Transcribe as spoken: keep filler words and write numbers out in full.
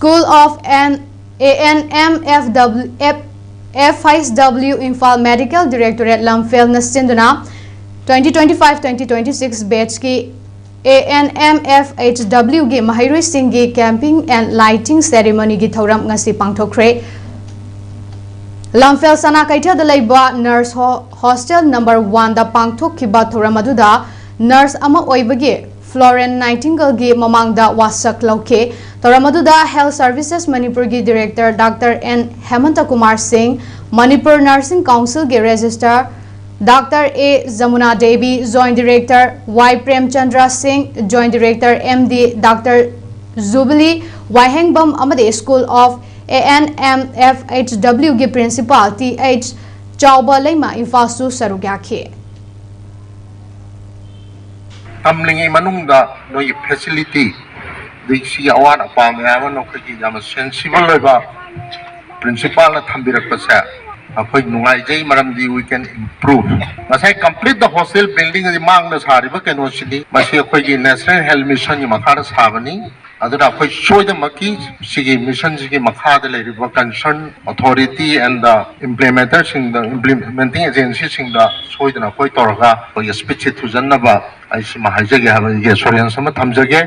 School of an A N M F W, F, F H W Imphal Medical Directorate ꯂꯝꯐꯦꯜꯅ ꯁꯤꯟꯗꯨꯅ twenty twenty-five twenty twenty-six batchꯀꯤ A N M F H Wꯒꯤ ꯃꯍꯩꯔꯣꯏꯁꯤꯡꯒꯤ camping and lighting ceremonyꯒꯤ ꯊꯧꯔꯝ ꯉꯁꯤ ꯄꯥꯡꯊꯣꯛꯈ꯭ꯔꯦ꯫ ꯂꯝꯐꯦꯜ ꯁꯅꯥ ꯀꯩꯊꯦꯜꯗ ꯂꯩꯕ nurse ho-, hostel number oneꯗ ꯄꯥꯡꯊꯣꯛꯈꯤꯕ ꯊꯧꯔꯝ ꯑꯗꯨꯗ nurse ꯑꯃ ꯑꯣꯏꯕꯒꯤ Florence Nightingaleꯒꯤ ꯃꯃꯥꯡꯗ ꯋꯥꯁꯛ ꯂꯧꯈꯤ꯫ ꯊꯧꯔꯝ ꯑꯗꯨꯗ Health Services ꯃꯅꯤꯄꯨꯔꯒꯤ Director Doctor N ꯍꯦꯃꯟꯇ ꯀꯨꯃꯥꯔ ꯁꯤꯡ, Manipur Nursing Councilꯒꯤ Registrar Doctor A Yamuna Devi, Joint Director Y Premchandra ꯁꯤꯡ, Joint Director M D Doctor Jubilee ꯋꯥꯏꯍꯦꯡꯕꯝ ꯑꯃꯗꯤ School of A N M F H Wꯒꯤ Principal T H ꯆꯥꯎꯕ ꯂꯩꯃ ꯏꯝꯐꯥꯜꯁꯨ ꯁꯔꯨꯛ ꯌꯥꯈꯤ꯫ ꯇꯝꯂꯤꯉꯩ ꯃꯅꯨꯡꯗ ꯅꯣꯏꯒꯤ facility, ꯑꯗꯒꯤ ꯁꯤꯒꯤ ꯑꯋꯥꯠ ꯑꯄꯥ ꯃꯌꯥꯝ ꯑꯃ ꯅꯈꯣꯏꯒꯤ ꯌꯥꯝꯅ sensible ꯑꯣꯏꯕ principalꯅ ꯊꯝꯕꯤꯔꯛꯄꯁꯦ ꯑꯩꯈꯣꯏ ꯅꯨꯡꯉꯥꯏꯖꯩ, ꯃꯔꯝꯗꯤ we can improve꯫ ꯉꯁꯥꯏ complete the hostel building ꯑꯁꯤ ꯃꯥꯡꯗ ꯁꯥꯔꯤꯕ ꯀꯩꯅꯣꯁꯤꯗꯤ, ꯃꯁꯤ ꯑꯩꯈꯣꯏꯒꯤ National Health Missionꯒꯤ ꯃꯈꯥꯗ ꯁꯥꯕꯅꯤ꯫ ꯑꯗꯨꯅ ꯑꯩꯈꯣꯏ ꯁꯣꯏꯗꯅꯃꯛꯀꯤ ꯁꯤꯒꯤ missionꯁꯤꯒꯤ ꯃꯈꯥꯗ ꯂꯩꯔꯤꯕ concern authority and the implementationꯁꯤꯡꯗ, implementing agencyꯁꯤꯡꯗ ꯁꯣꯏꯗꯅ ꯑꯩꯈꯣꯏ ꯇꯧꯔꯒ ꯑꯩꯈꯣꯏꯒꯤ speedꯁꯤ ꯊꯨꯖꯟꯅꯕ ꯑꯩ ꯁꯤꯃ ꯍꯥꯏꯖꯒꯦ ꯍꯥꯏꯕ ꯑꯩꯒꯤ assurance ꯑꯃ ꯊꯝꯖꯒꯦ꯫